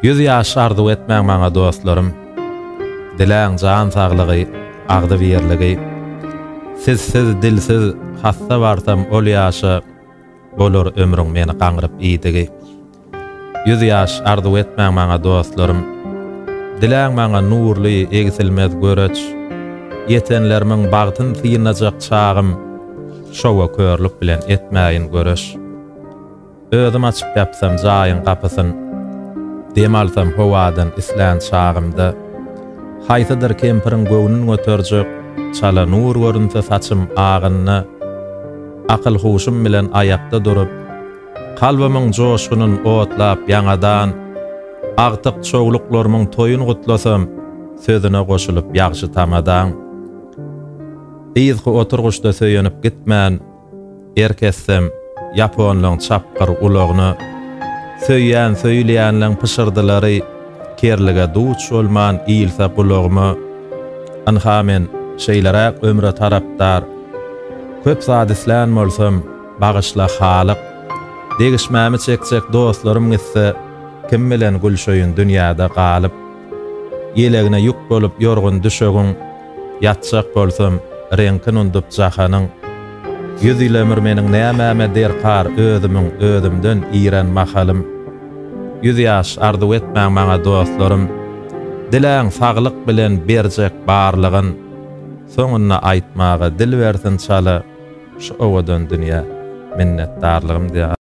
Yüz ýaş arzuw etmäň maňa dostlarym. Diläň jan saglygy, agzybirligi. Sizsiz, dilsiz hassa barsam ol ýaşa, Bolar ömrüň meni gaňryp iýdigi. Yüz ýaş arzuw etmäň maňa dostlarym. Diläň maňa nurly, egsilmez göreç. Ýetenlerimiň bagtyn synlajak çagym, Şowa körlük bilen etmäýin göreş. Özüm açyp ýapsam jaýyň gapysyn, Dem alsam howadan islän çagymda, Haýsydyr kempiriň göwnün göterjek Çala nur görünse saçym agynda, Akyl-huşum bilen aýakda durup, Kalbymyň joşgunyn otlap ýaňadan, Agtyk-çowluklarymyň toýun gutlasam, Sözüne goşulyp ýagşy tamadaň. Yzky oturgyçda söýenip gitmän, Erk etsem, ýaponlaň çapgyr ulagna, Söýýän, söýülýänleň pyşyrdylary Kerlige duç bolman ilse gulagyma. Ynha men şeýleräk ömre tarapdar. Köp zat islän bolsam, bagyşla Halyk. Degişmämi çekjek dostlarym gitse, Kim bilen gülşeýin dünýäde galyp. Ýelegine ýük bolup ýorgun düşegiň, Ýatjak bolsam, reňkin undup jahanyň. Ýüz ýyl ömür meniň nämäme derkar Özümiň özümden iren mahalym. Ýüz ýaş arzuw etmäň maňa dostlarym, Diläň saglyk bilen berjek barlygyn. Soňunda aýtmaga dil bersin çala Şu owadan dünýä minnetdarlygym diýar.